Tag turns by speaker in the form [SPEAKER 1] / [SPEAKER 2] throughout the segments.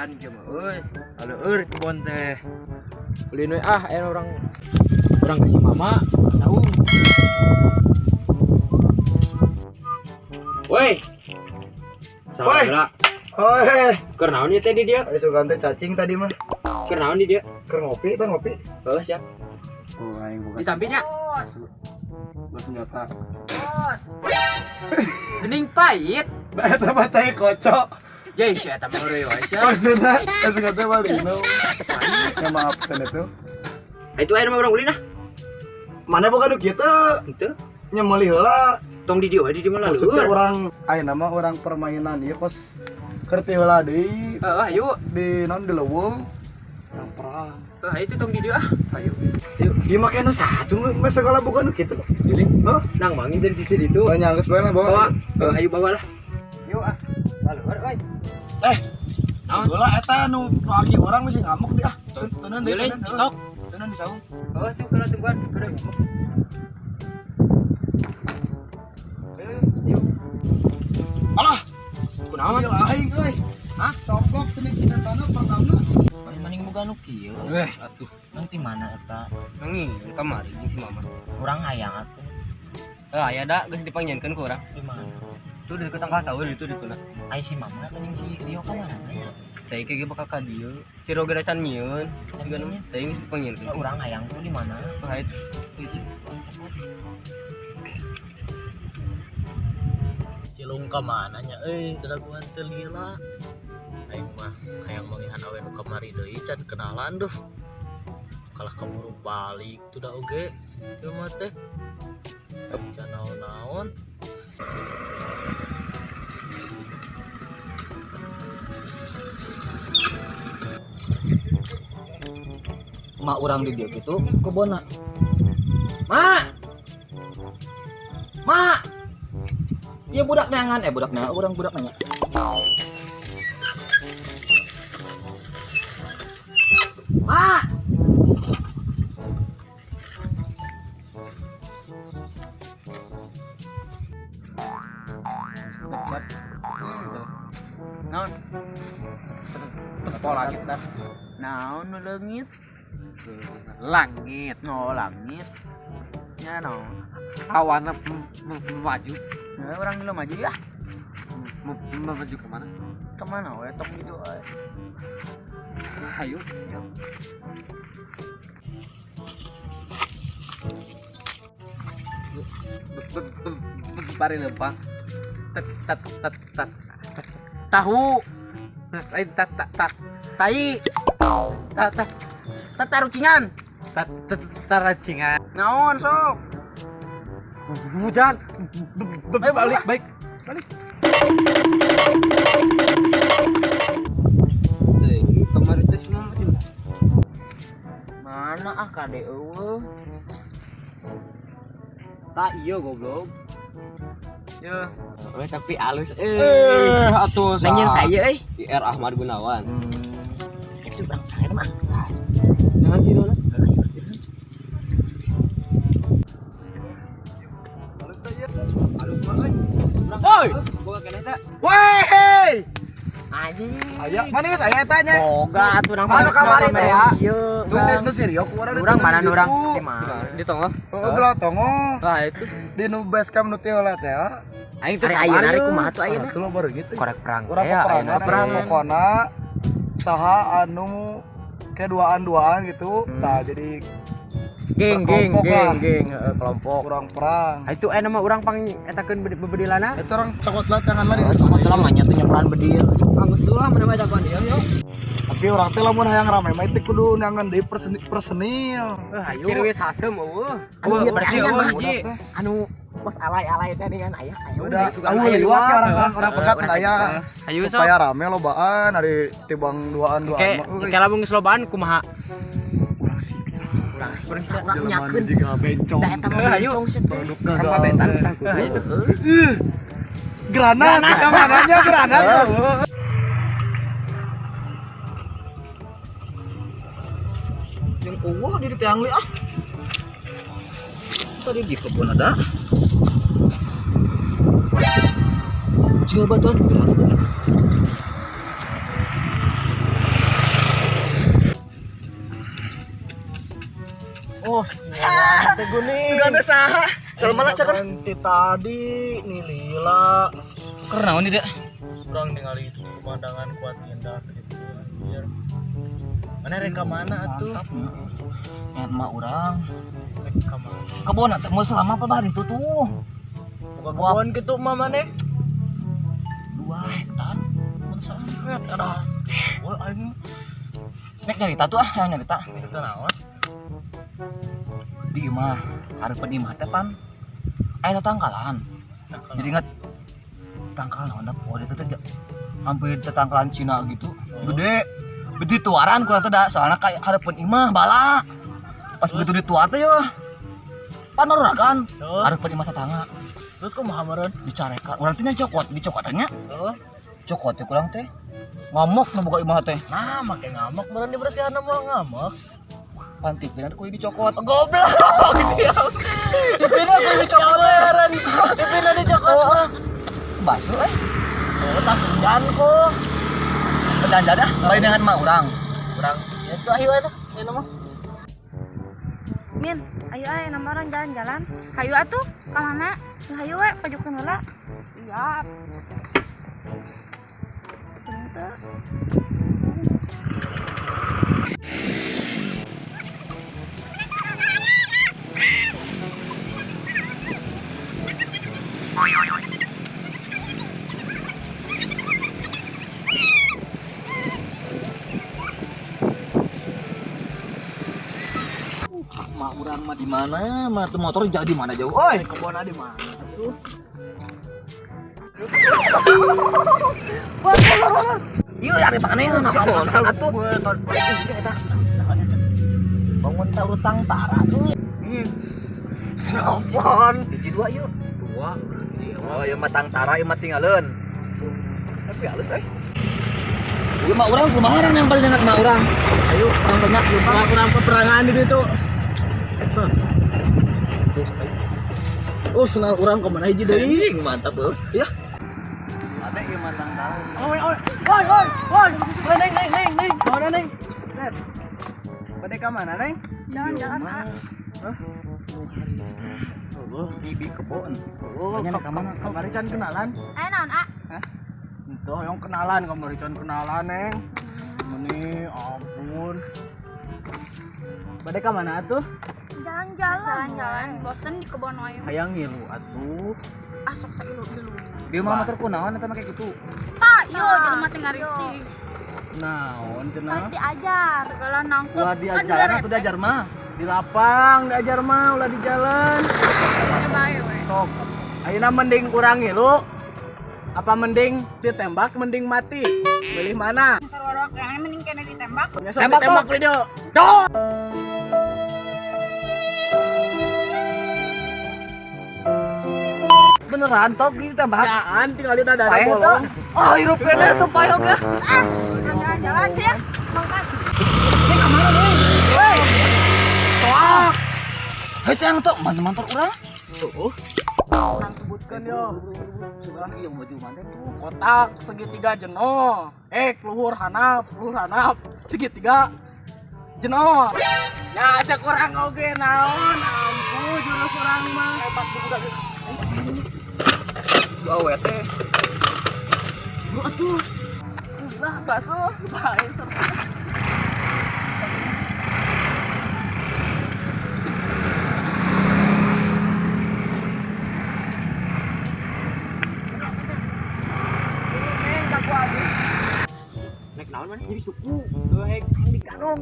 [SPEAKER 1] Edan kieu mah euy. Aleur kebon teh. Ulin we ah, aya orang orang kasih mama saung. Woi.
[SPEAKER 2] Woi.
[SPEAKER 1] Salah.
[SPEAKER 2] Hoi.
[SPEAKER 1] Keur naon ieu teh di dieu?
[SPEAKER 2] Ayo sugan teh cacing tadi mah.
[SPEAKER 1] Keur naon di dieu?
[SPEAKER 2] Keur ngopi teh ngopi.
[SPEAKER 1] Heuh siap.
[SPEAKER 2] Oh, aing buka.
[SPEAKER 1] Di sampingnya.
[SPEAKER 2] Buka senjata.
[SPEAKER 1] Gening pahit.
[SPEAKER 2] Nah, eta mah cai kocok.
[SPEAKER 1] Jai sia eta mah heureuy wae sia.
[SPEAKER 2] Maksudna eta senjata mah lino. Ya maaf kan itu.
[SPEAKER 1] Itu aya mah urang ulin ah.
[SPEAKER 2] Mana boga nu kieu teh?
[SPEAKER 1] Henteu.
[SPEAKER 2] Nya meuli heula.
[SPEAKER 1] Tong di dieu we di dieu mah
[SPEAKER 2] Maksudnya
[SPEAKER 1] laleur.
[SPEAKER 2] orang ayeuna mah orang permainan ieu kos kerti heula deui
[SPEAKER 1] Heeh, ayo.
[SPEAKER 2] di non di leuweung. Yang perang.
[SPEAKER 1] Heuh, ayo tong di dieu ah.
[SPEAKER 2] Ayo.
[SPEAKER 1] Ayo.
[SPEAKER 2] Ieu mah nu satu mah segala boga nu kitu.
[SPEAKER 1] Jadi,
[SPEAKER 2] Hah?
[SPEAKER 1] nang mangin dari situ itu.
[SPEAKER 2] Banyak geus bae lah
[SPEAKER 1] Bawa.
[SPEAKER 2] bawa.
[SPEAKER 1] Heuh, ayo bawa lah. Yuk ah. Laleur euy.
[SPEAKER 2] Eh,
[SPEAKER 1] Naon?
[SPEAKER 2] bola eta nu nu agi orang masih ngamuk dia. Teuneun deui,
[SPEAKER 1] Boleh,
[SPEAKER 2] teuneun.
[SPEAKER 1] stok.
[SPEAKER 2] Teuneun di saung.
[SPEAKER 1] Oh, tuh kalau tungguan. Udah.
[SPEAKER 2] Yuk. Alah,
[SPEAKER 1] Kunaon?
[SPEAKER 2] mobil aing euy.
[SPEAKER 1] Hah?
[SPEAKER 2] Coplok sini kita tanah pertama.
[SPEAKER 3] Maning boga nu kieu.
[SPEAKER 1] Eh, atuh.
[SPEAKER 3] Nang ti mana eta?
[SPEAKER 1] Nang kamari jeung si mama.
[SPEAKER 3] Urang hayang atuh.
[SPEAKER 1] Eh, aya da geus dipanggieunkeun ku urang.
[SPEAKER 3] Di mana?
[SPEAKER 1] Tuh di tangkal tahu itu di tuna.
[SPEAKER 3] Ai si mama mending si Rio ka mana nya?
[SPEAKER 1] Teh ge bakal ka dieu. Si Roger can nyieun. Siga nu teh geus dipanggieunkeun.
[SPEAKER 3] Eh, urang hayang tuh di mana?
[SPEAKER 1] Wah, itu.
[SPEAKER 4] Cilung ka mana nya euy dadaguan teu lila. Aing mah hayang mangihan awe nu kamari deui can kenalan duh. Kalah keburu balik tuh da oge. Ieu mah teh. Can naon-naon.
[SPEAKER 3] Mak urang di dieu kitu kebonna. Ma. Ma. Ieu budak neangan, budak neangan, urang budak nanya. Ma.
[SPEAKER 5] Naon?
[SPEAKER 3] Tepo langit dah.
[SPEAKER 5] Naon nu leungit?
[SPEAKER 1] Langit.
[SPEAKER 5] No langit. Nya naon?
[SPEAKER 1] Awana maju.
[SPEAKER 5] Nah, urang dulu maju ya.
[SPEAKER 1] Maju ke mana?
[SPEAKER 5] Kemana we tong gitu we.
[SPEAKER 1] Ayo. Pare lempang. Tat tat tat tat.
[SPEAKER 5] Tahu,
[SPEAKER 1] Lain tat tat tat
[SPEAKER 5] tai,
[SPEAKER 1] tat tat
[SPEAKER 5] tatarucingan.
[SPEAKER 1] tat tat taracingan.
[SPEAKER 5] Naon sok?
[SPEAKER 1] Hujan.
[SPEAKER 5] Ayo,
[SPEAKER 1] Balik baik.
[SPEAKER 5] Balik.
[SPEAKER 1] Kemarin teh semua mati.
[SPEAKER 5] Mana ah kade eueuh.
[SPEAKER 1] Tak iya goblok.
[SPEAKER 5] Yo.
[SPEAKER 1] Oh, tapi alus eh. Atuh
[SPEAKER 3] Nanya saya euy.
[SPEAKER 1] IR Ahmad Gunawan.
[SPEAKER 3] Itu urang saya mah.
[SPEAKER 1] Jangan sih Dona. Woi, boga keneh teh.
[SPEAKER 5] Weh!
[SPEAKER 3] Anjing.
[SPEAKER 2] Aya, mana geus aya eta nya?
[SPEAKER 3] Boga atuh urang
[SPEAKER 1] Mana kamari teh ya?
[SPEAKER 3] Ieu.
[SPEAKER 2] Tuh si nu si Rio ku urang
[SPEAKER 3] Urang mana nu urang? Di mana?
[SPEAKER 1] Di tengah.
[SPEAKER 2] Oh, belah tongo.
[SPEAKER 1] Wah, itu.
[SPEAKER 2] Di nu base camp nu teh heula teh. Ya.
[SPEAKER 1] Aing teh
[SPEAKER 3] Ari ayeuna ari kumaha tuh ayeuna?
[SPEAKER 2] Tuh lo baru gitu.
[SPEAKER 3] Korek perang.
[SPEAKER 2] Urang
[SPEAKER 3] teh ya,
[SPEAKER 2] peperangan,
[SPEAKER 3] ayeuna
[SPEAKER 2] urang
[SPEAKER 3] teh.
[SPEAKER 2] pokona saha anu kayak duaan-duaan gitu. Nah, jadi
[SPEAKER 1] Geng geng
[SPEAKER 2] Berkelompok
[SPEAKER 1] geng
[SPEAKER 2] lah.
[SPEAKER 1] geng heeh, kelompok.
[SPEAKER 2] kurang perang.
[SPEAKER 1] Ah, itu aya nama urang pang etakeun bebedilana.
[SPEAKER 2] Itu orang cokot lah tangan lari.
[SPEAKER 3] Oh, cokot lah mah nya tuh nyeperan bedil.
[SPEAKER 1] Anggus dulu lah mana mah jagoan ieu yo.
[SPEAKER 2] Tapi orang teh lamun hayang rame mah itu kudu neangan deui personil.
[SPEAKER 1] Eh, ayo. Ciri wis hasem eueuh.
[SPEAKER 3] Anu ieu teh
[SPEAKER 1] Berarti
[SPEAKER 3] aya
[SPEAKER 1] eueuh
[SPEAKER 3] mah.
[SPEAKER 1] hiji.
[SPEAKER 3] Anu kos alay-alay teh dengan aya aya.
[SPEAKER 2] Udah,
[SPEAKER 1] suka
[SPEAKER 2] aku
[SPEAKER 1] aya
[SPEAKER 2] liwat
[SPEAKER 1] liwat.
[SPEAKER 2] ya orang-orang orang pekat aya.
[SPEAKER 1] Ayo sok.
[SPEAKER 2] Supaya rame lobaan ari tibang duaan-duaan
[SPEAKER 1] Oke,
[SPEAKER 2] mah euy.
[SPEAKER 1] oke lamun geus lobaan kumaha?
[SPEAKER 2] Urang siksa.
[SPEAKER 3] Urang siksa, urang
[SPEAKER 2] Jelema
[SPEAKER 3] nyakeun.
[SPEAKER 2] juga bencong.
[SPEAKER 3] Da eta mah
[SPEAKER 1] Eh, ayo.
[SPEAKER 3] bencong sih teh.
[SPEAKER 2] Produk gagal.
[SPEAKER 1] Betan pecah kudu.
[SPEAKER 2] Ih, granat, mananya granat.
[SPEAKER 3] Yang eueuh di tiang li ah. Tadi di kebun ada. Jika batuan granat.
[SPEAKER 4] teh geuning.
[SPEAKER 3] Sudah ada saha. Salma lah cakar.
[SPEAKER 4] Nanti tadi nih lila.
[SPEAKER 3] Keur naon ieu?
[SPEAKER 4] Urang ningali itu pemandangan kuat indah gitu anjir. Mana rek ka mana atuh?
[SPEAKER 3] Ingat emak urang.
[SPEAKER 4] Rek ka mana?
[SPEAKER 3] Kebon teh mau selama apa bahar itu tuh.
[SPEAKER 4] Buka kebon gitu mah maneh.
[SPEAKER 3] 2 hektar. Mun salah.
[SPEAKER 4] Ada. Wah aing
[SPEAKER 3] Nek nyarita tuh ah, yang nyarita.
[SPEAKER 4] itu naon?
[SPEAKER 3] Di imah, hareupeun imah teh pan aya tatangkalan. Jadi ingat tangkalan naon da poho itu teh hampir tetangkalan Cina gitu. Gede. Gede tuaran kurang teh da soalna kayak hareupeun imah bala. Pas begitu dituar teh yo. Pan maruragan.
[SPEAKER 4] Tuh.
[SPEAKER 3] Hareupeun imah tetangga
[SPEAKER 4] Terus kumaha meureun?
[SPEAKER 3] dicarekan. Urang teh nya cokot, dicokotannya.
[SPEAKER 4] Tuh.
[SPEAKER 3] Cokot teh kurang teh. Ngamuk nu boga imah teh.
[SPEAKER 4] Nah, make ngamuk meureun dibersihan mah ngamuk.
[SPEAKER 3] Pan tipina kudu dicokot.
[SPEAKER 4] Goblok.
[SPEAKER 3] Tipina kudu dicokot.
[SPEAKER 4] Meureun. Tipina dicokot.
[SPEAKER 3] Basuh eh.
[SPEAKER 4] Oh, tas hujan kok.
[SPEAKER 3] Jalan-jalan ah, balik dengan emak urang.
[SPEAKER 4] Urang ya itu ayo eta. Ayo mah.
[SPEAKER 6] Min, ayo ayo nama orang jalan-jalan. Hayu atuh, ka mana? Hayu we, pajukeun heula. Siap. Teu.
[SPEAKER 3] Mak urang mah di mana? Mah tuh motor jadi mana jauh? Oi,
[SPEAKER 4] Kebon di mana tuh?
[SPEAKER 3] Ieu ari mana yang atuh. Bangun ta utang tara tuh.
[SPEAKER 2] Senopon.
[SPEAKER 3] Hiji dua yuk. Dua. Oh, ieu mah tang tara ieu mah tinggalin. Tapi halus euy. Ieu mah urang kumaha orang yang paling enak mah urang. Ayo, urang banyak ieu mah.
[SPEAKER 4] Kurang peperangan di ditu. Oh, senal urang kemana hiji deui?
[SPEAKER 3] Mantap, Bos. Ya. Ada ieu mah tang tara.
[SPEAKER 5] Oi oi oi oi oi. Oi neng neng neng neng. Mana neng? Set. Bade ka mana neng?
[SPEAKER 6] Jalan-jalan ah.
[SPEAKER 3] Bibi kebon.
[SPEAKER 5] Oh,
[SPEAKER 3] Nanya ka mana?
[SPEAKER 5] Kamari can kenalan.
[SPEAKER 6] Ayo naon ah?
[SPEAKER 5] Itu yang kenalan kamari can kenalan neng. Meni ampun.
[SPEAKER 4] Bade ka mana atuh?
[SPEAKER 6] Jalan-jalan. Jalan-jalan, bosen di kebon wae.
[SPEAKER 4] Hayang ngilu atuh.
[SPEAKER 6] Asok sailu-ilu.
[SPEAKER 3] Dia mah motor kunaon eta make kitu.
[SPEAKER 6] Tah, ieu jelema teh ngarisi.
[SPEAKER 5] Naon cenah?
[SPEAKER 6] Karek diajar, segala nangkep.
[SPEAKER 3] Ulah diajar atuh diajar mah.
[SPEAKER 5] Di lapang diajar mah ulah di jalan.
[SPEAKER 6] Bae we.
[SPEAKER 5] Sok. Ayeuna mending urang ngilu apa mending ditembak mending mati? Milih mana?
[SPEAKER 6] Sarwarok yang mending kena ditembak.
[SPEAKER 5] Nyesel
[SPEAKER 3] Tembak,
[SPEAKER 5] ditembak video.
[SPEAKER 3] Beneran tok ditembak.
[SPEAKER 5] Yaan tinggal di dada
[SPEAKER 3] Paeh
[SPEAKER 5] bolong.
[SPEAKER 3] tuh. Oh, hirup kene tuh paeh oge.
[SPEAKER 6] Ah, jalan-jalan ya. Mangkat.
[SPEAKER 3] Toak. Hei teh yang tok mantu-mantu urang.
[SPEAKER 4] Tuh.
[SPEAKER 5] Sebutkan yo.
[SPEAKER 3] Sugan ieu maju mana tuh.
[SPEAKER 5] Kotak segitiga jeno. Luhur hanap, segitiga jeno. Ya aja kurang oge naon, ampun jurus urang mah hebat budak.
[SPEAKER 3] Awe teh.
[SPEAKER 5] Aduh. Ulah bakso, bae
[SPEAKER 1] Nek naon mana jadi suku. Heuh hek diganong.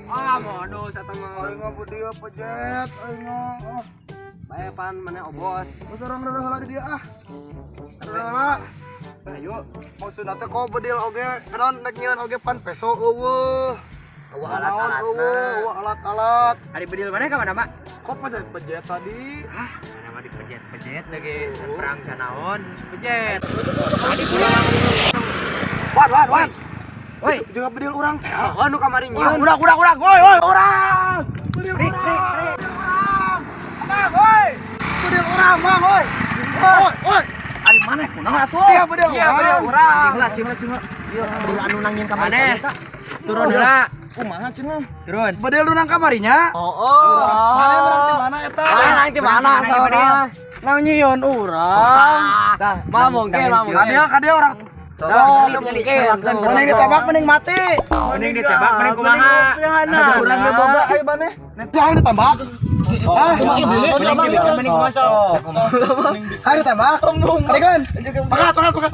[SPEAKER 1] Ah, modus eta mah.
[SPEAKER 2] Aing mah dia pejet, aing mah.
[SPEAKER 1] Bae pan mana obos.
[SPEAKER 2] Masa orang rada heula di dia ah. Rada heula.
[SPEAKER 1] Ayo.
[SPEAKER 2] Maksudna teh kok bedil oge, kenaon nek nyieun oge pan peso eueuh.
[SPEAKER 1] Eueuh
[SPEAKER 2] Naon eueuh, eueuh alat-alat.
[SPEAKER 1] Ari bedil mana ka mana, Mak?
[SPEAKER 2] Kok pejet-pejet tadi?
[SPEAKER 1] Ah, mana mah dipejet-pejet lagi perang canaon, pejet. Tadi pulang.
[SPEAKER 2] Wan, wan, wan.
[SPEAKER 1] Woi,
[SPEAKER 2] Juga bedil urang teh.
[SPEAKER 1] oh nu kamari nyieun.
[SPEAKER 2] Urang, urang, urang, woi, woi, urang. Bedil urang. Mang, woi. Bedil urang, mang, woi. Woi, woi.
[SPEAKER 3] Ari maneh kunaon atuh?
[SPEAKER 2] Iya, bedil
[SPEAKER 1] Iya, bedil
[SPEAKER 2] urang.
[SPEAKER 1] urang.
[SPEAKER 3] Cing heula, cing heula, cing heula. Ieu bedil anu nangieun ka
[SPEAKER 1] Maneh. Turun heula.
[SPEAKER 3] Kumaha cenah?
[SPEAKER 1] Turun.
[SPEAKER 2] Bedil nu nang kamarinya.
[SPEAKER 5] Oh.
[SPEAKER 2] Mana urang di mana eta?
[SPEAKER 5] Nang di mana saudara? Nang nyieun urang.
[SPEAKER 1] Tah,
[SPEAKER 5] Mah mungkin, mah mungkin.
[SPEAKER 2] Kadia kadia urang.
[SPEAKER 5] Oh, mungkin.
[SPEAKER 2] Mending ditembak mending mati.
[SPEAKER 1] Mending ditembak mending kumaha?
[SPEAKER 2] Ada urang ge boga ayo maneh. Jangan ditembak. Ah,
[SPEAKER 1] Mending kumaha sok?
[SPEAKER 2] Ayo ditembak. Kadikan. Pakat, pakat, pakat.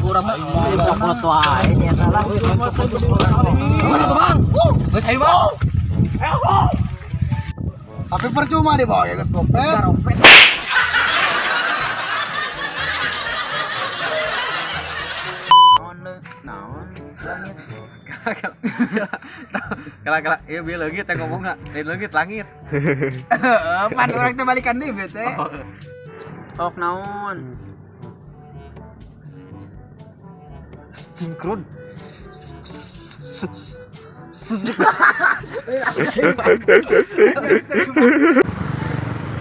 [SPEAKER 4] Urang mah cokot wae nya lah.
[SPEAKER 1] Geus ayo, Bang.
[SPEAKER 2] Tapi percuma dibawa ya geus kopet.
[SPEAKER 3] Kala kala, ieu bieu leungit teh ngomongna. Lain leungit langit.
[SPEAKER 2] Pan urang teh balikan deui bete.
[SPEAKER 5] Sok naon?
[SPEAKER 3] Sinkron.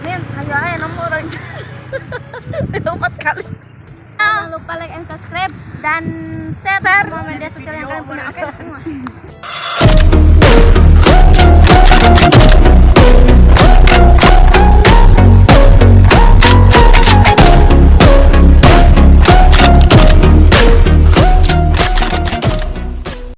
[SPEAKER 6] Min, ayo ayo nomor orang 4 kali. Jangan lupa like and subscribe dan share semua media sosial yang kalian punya. Oke.